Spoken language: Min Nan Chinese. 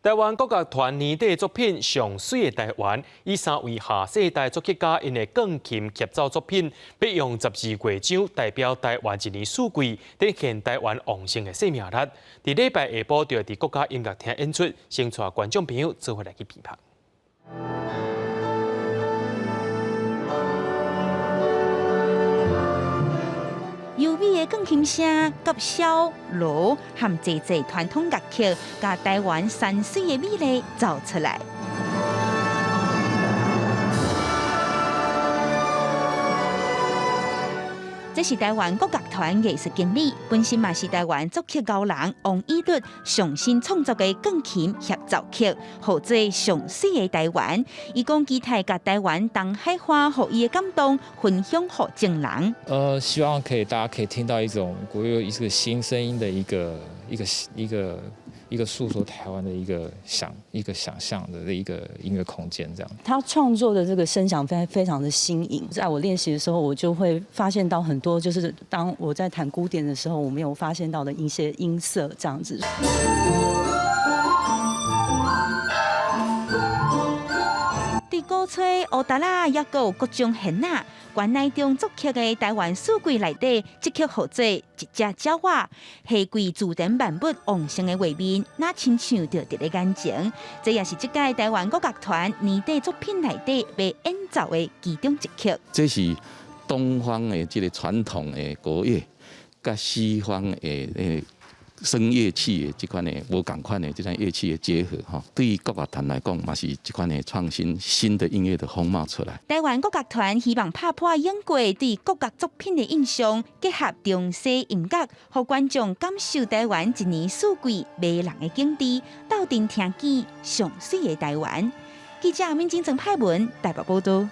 台灣國樂團年底作品《上媠的台灣》，以三位下世代作曲家𪜶的鋼琴協奏作品，欲用十二樂章代表台灣一年四季，展現台灣旺盛的生命力。佇禮拜下晡就會佇國家音樂廳演出，先帶觀眾朋友做伙來去品嘗。優美的鋼琴聲、佮簫、鑼和濟濟傳統樂曲，共台灣山水的美麗奏出來。這是台灣國樂團藝術經理，本身嘛是台灣作曲高人王以倫上新創作的鋼琴協奏曲，號做《上媠的台灣》。伊講期待共台灣東海岸予伊的感動分享予眾人。希望可以大家可以聽到一種國樂一個新聲音的一個一個一個一個訴說台灣的一個想象的一個音樂空間，這樣。他創作的這個聲響非非常的新穎，在我練習的時候，我就會發現到很多，就是當我在彈古典的時候，我沒有發現到的一些音色，這樣子。對鼓吹、烏達拉，抑閣有各種弦仔，關乃中作曲的台灣四季內底，這曲號做一隻鳥仔，夏季自然萬物旺盛的畫面，若親像就佇咧眼前。這也是這屆台灣國樂團年底作品內底欲演奏的其中一曲。這是東方的這個傳統的國樂，佮西方的聲樂器的這款的無仝款的這種樂器的結合，吼，對於國樂團來講，嘛是這款的創新新的音樂的風貌出來。台灣國樂團希望拍破往過對國樂作品的印象，結合中西音樂，予觀眾感受台灣一年四季迷人的景致，鬥陣聽見上媠的台灣。記者敏晶、曾派文台北報道。